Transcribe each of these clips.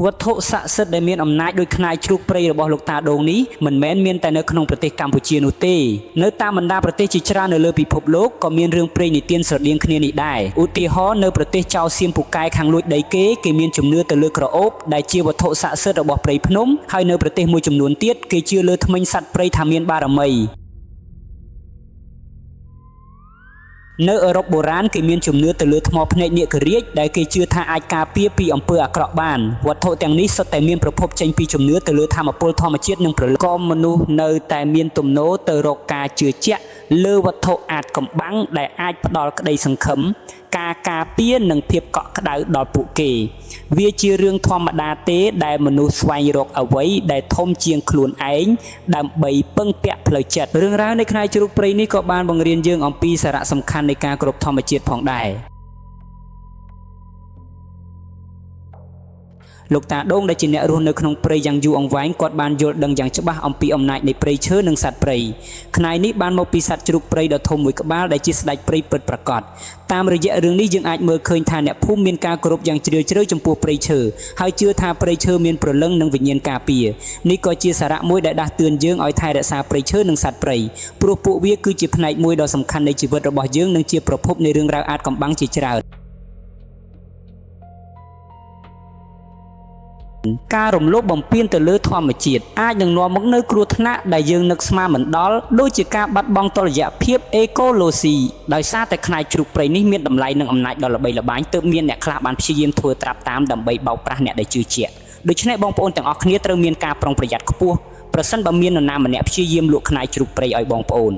វត្ថុស័ក្តិសិទ្ធិដែលមានអំណាចដូចខ្នាយជ្រូកព្រៃរបស់លោកតាដូងនេះមិនមែនមានតែនៅក្នុងប្រទេសកម្ពុជានោះទេនៅតាមបណ្ដាប្រទេសជាច្រើននៅលើពិភពលោកក៏មានរឿងព្រេងនិទានស្រដៀងគ្នានេះដែរឧទាហរណ៍នៅប្រទេសចៅសៀមពូកែខាងលួចដីគេគេមានជំនឿទៅលើក្រអូបដែលជាវត្ថុស័ក្តិសិទ្ធិរបស់ព្រៃភ្នំហើយនៅប្រទេសមួយចំនួនទៀតគេជឿលើធ្មេញសត្វព្រៃថាមានបារមីនៅអឺរ៉ុបបុរាណគេមានជំនឿទៅលើថ្មភ្នែកនាគរាជដែលគេជឿថាអាចការពារពីអំពើអាក្រក់បានវត្ថុទាំងនេះសុទ្ធតែមានប្រភពចេញពីជំនឿទៅលើធម៌ពលធម្មជាតិនិងព្រលឹងក៏មនុស្សនៅតែមានទំនោរទៅរកការជឿជាក់លើវត្ថុអាថ៌កំបាំងដែលអាចផ្ដល់ក្តីសង្ឃឹមការការពារនិងភាពកក់ក្ដៅដល់ពួកគេវាជារឿងធម្មតាទេដែលមនុស្សស្វែងរកអ្វីដែលធំជាងខ្លួនឯងដើម្បីពឹងពាក់ផ្លូវចិត្តរឿងរ៉ាវនៃខ្នាយជ្រូកព្រៃនេះក៏បានបង្រៀនយើងអំពីសារៈសំខាន់នៃការគោរពធម្មជាតិផងដែរលោកតាដូងដែលជាអ្នករស់នៅក្នុងព្រៃយ៉ាងយូរអង្វែងគាត់បានយល់ដឹងយ៉ាងច្បាស់អំពីអំណាចនៃព្រៃឈើនិងសត្វព្រៃខ្នាយនេះបានមកពីសត្វជ្រូកព្រៃដ៏ធំមួយក្បាលដែលជាស្ដេចព្រៃពិតប្រាកដតាមរយៈរឿងនេះយើងអាចមើលឃើញថាអ្នកភូមិមានការគោរពយ៉ាងជ្រាលជ្រៅចំពោះព្រៃឈើហើយជឿថាព្រៃឈើមានព្រលឹងនិងវិញ្ញាណការពារនេះក៏ជាសារៈមួយដែលដាស់តឿនយើងឲ្យថែរក្សាព្រៃឈើនិងសត្វព្រៃព្រោះពួកវាគឺជាផ្នែកមួយដ៏សំខាន់នៃជីវិតរបស់យើងនិងជាប្រភពនៃរឿងរ៉ាវអាថ៌កំបាំងជាច្រើនការរំលោភបំពានទៅលើធម្មជាតិអាចនឹងនាំមកនូវគ្រោះថ្នាក់ដែលយើងនឹកស្មានមិនដល់ដូចជាការបាត់បង់តុល្យភាពអេកូឡូស៊ីដោយសារតែខ្នាយជ្រូកព្រៃនេះមានតម្លៃនិងអំណាចដ៏ល្បីល្បាញទើបមានអ្នកខ្លះបានព្យាយាមធ្វើត្រាប់តាមដើម្បីបោកប្រាស់អ្នកដែលជឿជាក់ដូច្នេះបងប្អូនទាំងអស់គ្នាត្រូវមានការប្រុងប្រយ័ត្នខ្ពស់ប្រសិនបើមាននរណាម្នាក់ព្យាយាមលក់ខ្នាយជ្រូកព្រៃឲ្យបងប្អូន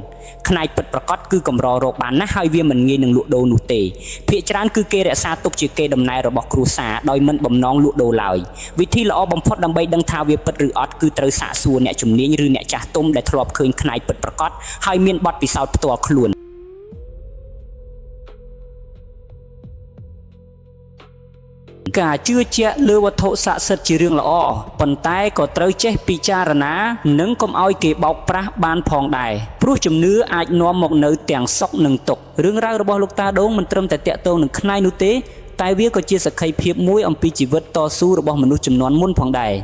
ខ្នាយពិតប្រាកដគឺកម្ររកបានណាស់ហើយវាមិនងាយនឹងលក់ដូរនោះទេភាគច្រើនគឺគេរក្សាទុកជាកេរដំណែលរបស់គ្រួសារដោយមិនបំណងលក់ដូរឡើយវិធីល្អបំផុតដើម្បីដឹងថាវាពិតឬអត់គឺត្រូវសាកសួរអ្នកជំនាញឬអ្នកចាស់ទុំដែលធ្លាប់ឃើញខ្នាយពិតប្រាកដហើយមានបទពិសោធន៍ផ្ទាល់ខ្លួនការជឿជាក់លើវត្ថុស័ក្តិសិទ្ធិជារឿងល្អប៉ុន្តែក៏ត្រូវចេះពិចារណានិងកុំឲ្យគេបោកប្រាស់បានផងដែរព្រោះជំនឿអាចនាំមកនូវទាំងសុខនិងទុក្ខរឿងរ៉ាវរបស់លោកតាដូងមិនត្រឹមតែតាក់ទងនឹងខ្នាយនោះទេតែវាក៏ជាសក្ខីភាពមួយអំពីជីវិតតស៊ូរបស់មនុស្សជំនាន់មុនផងដែរ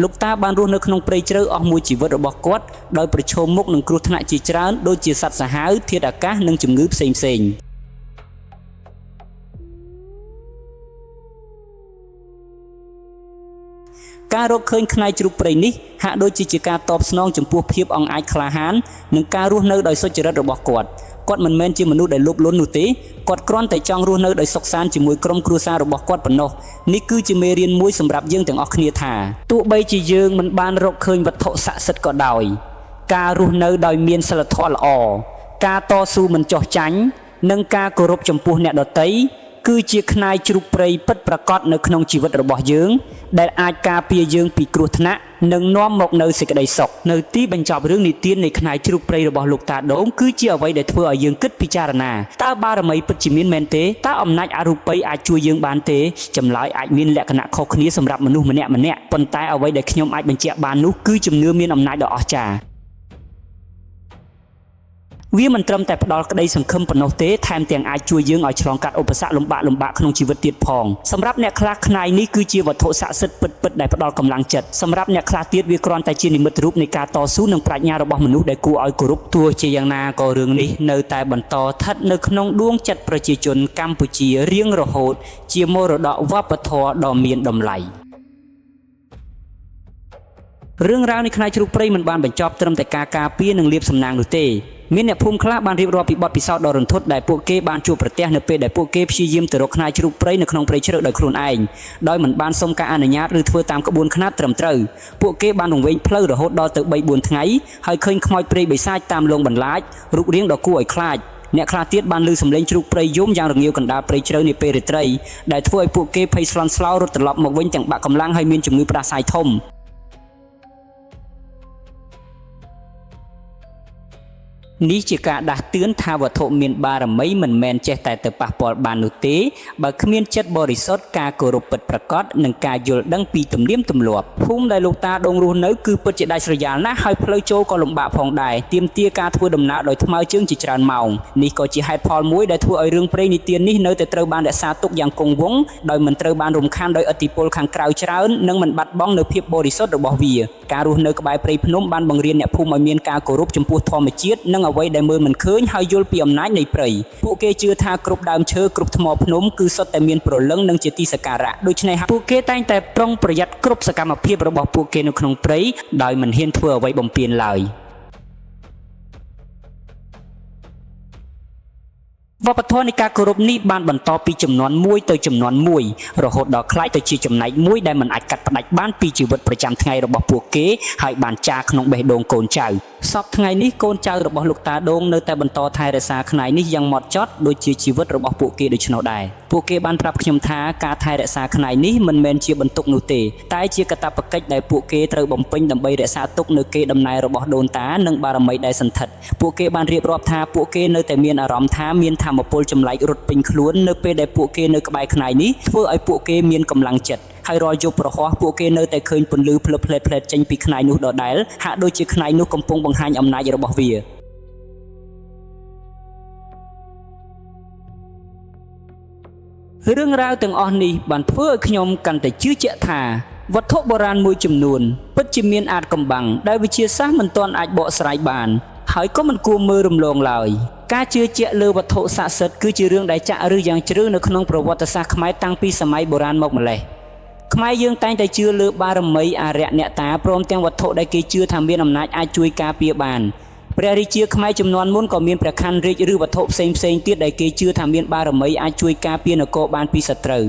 លោកតាបានរស់នៅក្នុងព្រៃជ្រៅអស់មួយជីវិតរបស់គាត់ដោយប្រឈមមុខនឹងគ្រោះថ្នាក់ជាច្រើនដូចជាសត្វសាហាវធាតុអាកាសនិងជំងឺផ្សេងៗការរកឃើញខ្នាយជ្រូកព្រៃនេះហាក់ដូចជាជាការតបស្នងចំពោះភាពអង់អាចក្លាហាននិងការរស់នៅដោយសុចរិតរបស់គាត់គាត់មិនមែនជាមនុស្សដែលលោភលន់នោះទេគាត់គ្រាន់តែចង់រស់នៅដោយសុខសាន្តជាមួយក្រុមគ្រួសាររបស់គាត់ប៉ុណ្ណោះនេះគឺជាមេរៀនមួយសម្រាប់យើងទាំងអស់គ្នាថាទោះបីជាយើងមិនបានរកឃើញវត្ថុស័ក្តិសិទ្ធិក៏ដោយការរស់នៅដោយមានសីលធម៌ល្អការតស៊ូមិនចុះចាញ់និងការគោរពចំពោះអ្នកដទៃគឺជាខ្នាយជ្រូកព្រៃពិតប្រាកដនៅក្នុងជីវិតរបស់យើងដែលអាចការពារយើងពីគ្រោះថ្នាក់និងនាំមកនូវសេចក្តីសុខនៅទីបញ្ចប់រឿងនិទាននៃខ្នាយជ្រូកព្រៃរបស់លោកតាដូងគឺជាអ្វីដែលធ្វើឲ្យយើងគិតពិចារណាតើបារមីពិតជាមានមែនទេតើអំណាចអរូបីអាចជួយយើងបានទេចម្លើយអាចមានលក្ខណៈខុសគ្នាសម្រាប់មនុស្សម្នាក់ៗប៉ុន្តែអ្វីដែលខ្ញុំអាចបញ្ជាក់បាននោះគឺជំនឿមានអំណាចដ៏អស្ចារ្យវាមិនត្រឹមតែផ្ដល់ក្តីសង្ឃឹមប៉ុណ្ណោះទេថែមទាំងអាចជួយយើងឲ្យឆ្លងកាត់ឧបសគ្គលំបាកៗក្នុងជីវិតទៀតផងសម្រាប់អ្នកខ្លះខ្នាយនេះគឺជាវត្ថុស័ក្តិសិទ្ធិពិតៗដែលផ្ដល់កម្លាំងចិត្តសម្រាប់អ្នកខ្លះទៀតវាគ្រាន់តែជានិមិត្តរូបនៃការតស៊ូនិងប្រាជ្ញារបស់មនុស្សដែលគួរឲ្យគោរពទោះជាយ៉ាងណាក៏រឿងនេះនៅតែបន្តស្ថិតនៅក្នុងដួងចិត្តប្រជាជនកម្ពុជារៀងរហូតជាមរតកវប្បធម៌ដ៏មានតម្លៃរឿងរ៉ាវនៃខ្នាយជ្រូកព្រៃមិនបានបញ្ចប់ត្រឹមតែការការពារនិងលាភសំណាងនោះទេមានអ្នកភូមិខ្លះបានរៀបរាប់ពីបទពិសោធន៍ដ៏រន្ធត់ដែលពួកគេបានជួបប្រទះនៅពេលដែលពួកគេព្យាយាមទៅរកខ្នាយជ្រូកព្រៃនៅក្នុងព្រៃជ្រៅដោយខ្លួនឯងដោយមិនបានសុំការអនុញ្ញាតឬធ្វើតាមក្បួនខ្នាតត្រឹមត្រូវពួកគេបានវង្វេងផ្លូវរហូតដល់ទៅ3 4ថ្ងៃហើយឃើញខ្មោចព្រៃបិសាចតាមលងបន្លាចរូបរាងដ៏គួរឲ្យខ្លាចអ្នកខ្លះទៀតបានឮសំឡេងជ្រូកព្រៃយំយ៉ាងរងាវកណ្ដាលព្រៃជ្រៅនាពេលរាត្រីដែលធ្វើឲ្យពួកគេភ័យស្លន់ស្លោរត់ត្រឡប់មកវិញទាំងបាក់កម្លាំងហើយមានជំងឺផ្ដាសាយធំ នេះជាការដាស់តឿនថាវត្ថុមានបារមីមិនមែនចេះតែទៅប៉ះពាល់បាននោះទេបើគ្មានចិត្តបរិសុទ្ធការគោរពពិតប្រាកដនិងការយល់ដឹងពីទំនៀមទម្លាប់ភូមិដែលលោកតាដូងរស់នៅគឺពិតជាដាច់ស្រយាលណាស់ហើយផ្លូវចូលក៏លំបាកផងដែរទាមទារការធ្វើដំណើរដោយថ្មើរជើងជាច្រើនម៉ោងនេះក៏ជាហេតុផលមួយដែលធ្វើឲ្យរឿងព្រេងនិទាននេះនៅតែត្រូវបានរក្សាទុកយ៉ាងគង់វង្សដោយមិនត្រូវបានរំខានដោយឥទ្ធិពលខាងក្រៅច្រើននិងមិនបាត់បង់នូវភាពបរិសុទ្ធរបស់វាការរស់នៅក្បែរព្រៃភ្នំបានបង្រៀនអ្នកភូមិឲ្យមានការគោរពចំពោះធម្មជាតិនិងអ្វីដែលមើលមិនឃើញហើយយល់ពីអំណាចនៃព្រៃពួកគេជឿថាគ្រប់ដើមឈើគ្រប់ថ្មភ្នំគឺសុទ្ធតែមានព្រលឹងនិងជាទីសក្ការៈដូច្នេះហើយពួកគេតែងតែប្រុងប្រយ័ត្នគ្រប់សកម្មភាពរបស់ពួកគេនៅក្នុងព្រៃដោយមិនហ៊ានធ្វើអ្វីបំពានឡើយ វប្បធម៌នៃការគោរពនេះបានបន្តពីជំនាន់មួយទៅជំនាន់មួយរហូតដល់ក្លាយទៅជាចំណែកមួយដែលមិនអាចកាត់ផ្តាច់បានពីជីវិតប្រចាំថ្ងៃរបស់ពួកគេហើយបានចារក្នុងបេះដូងកូនចៅសពថ្ងៃនេះកូនចៅរបស់លោកតាដូងនៅតែបន្តថែរក្សាខ្នាយនេះយ៉ាងម៉ត់ចត់ដូចជាជីវិតរបស់ពួកគេដូច្នោះដែរពួកគេបានប្រាប់ខ្ញុំថាការថែរក្សាខ្នាយនេះមិនមែនជាបន្ទុកនោះទេតែជាកាតព្វកិច្ចដែលពួកគេត្រូវបំពេញដើម្បីរក្សាទុកនូវកេរដំណែលរបស់ដូនតានិងបារមីដែលសន្ធិដ្ឋពួកគេបានរៀបរាប់ថាពួកគេនៅតែមានអារម្មណ៍ថាមានធម៌ពលចម្លែករត់ពេញខ្លួននៅពេលដែលពួកគេនៅក្បែរខ្នាយនេះធ្វើឲ្យពួកគេមានកម្លាំងចិត្តហើយរាល់យប់ប្រហោះពួកគេនៅតែឃើញពន្លឺភ្លឹបផ្លែតៗចេញពីខ្នាយនោះដដែលហាក់ដូចជាខ្នាយនោះកំពុងបង្ហាញអំណាចរបស់វារឿងរ៉ាវទាំងអស់នេះបានធ្វើឲ្យខ្ញុំកាន់តែជឿជាក់ថាវត្ថុបុរាណមួយចំនួនពិតជាមានអាថ៌កំបាំងដែលវិទ្យាសាស្ត្រមិនទាន់អាចបកស្រាយបានហើយក៏មិនគួរមើលរំលងឡើយការជឿជាក់លើវត្ថុស័ក្តិសិទ្ធិគឺជារឿងដែលចាក់ឫសយ៉ាងជ្រៅនៅក្នុងប្រវត្តិសាស្ត្រខ្មែរតាំងពីសម័យបុរាណមកម្ល៉េះខ្មែរយើងតែងតែជឿលើបារមីអារក្សអ្នកតាព្រមទាំងវត្ថុដែលគេជឿថាមានអំណាចអាចជួយការពារបានព្រះរាជាខ្មែរជំនាន់មុនក៏មានព្រះខ័នរាជឬវត្ថុផ្សេងៗទៀតដែលគេជឿថាមានបារមីអាចជួយការពារនគរបានពីសត្រូវ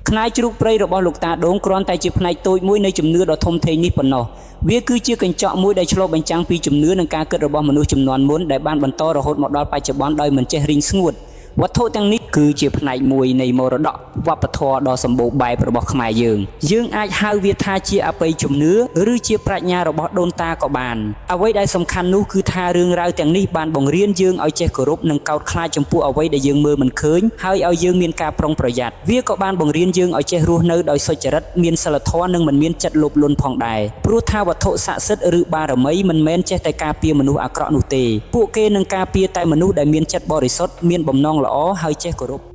ខ្នាយជ្រូកព្រៃរបស់លោកតាដូងគ្រាន់តែជាផ្នែកតូចមួយនៃជំនឿដ៏ធំធេងនេះប៉ុណ្ណោះវាគឺជាកញ្ចក់មួយដែលឆ្លុះបញ្ចាំងពីជំនឿនិងការគិតរបស់មនុស្សជំនាន់មុនដែលបានបន្តរហូតមកដល់បច្ចុប្បន្នដោយមិនចេះរីងស្ងួតវត្ថុទាំងនេះគឺជាផ្នែកមួយនៃមរតកវប្បធម៌ដ៏សម្បូរបែបរបស់ខ្មែរយើងយើងអាចហៅវាថាជាអបិយជំនឿឬជាប្រាជ្ញារបស់ដូនតាក៏បានអ្វីដែលសំខាន់នោះគឺថារឿងរ៉ាវទាំងនេះបានបង្រៀនយើងឲ្យចេះគោរពនិងកោតខ្លាចចំពោះអ្វីដែលយើងមើលមិនឃើញហើយឲ្យយើងមានការប្រុងប្រយ័ត្នវាក៏បានបង្រៀនយើងឲ្យចេះរស់នៅដោយសុចរិតមានសីលធម៌និងមិនមានចិត្តលោភលន់ផងដែរព្រោះថាវត្ថុស័ក្តិសិទ្ធិឬបារមីមិនមែនចេះតែការពារមនុស្សអាក្រក់នោះទេពួកគេនឹងការពារតែមនុស្សដែលមានចិត្តបរិសុទ្ធមានបំណងល្អហើយចេះគោរព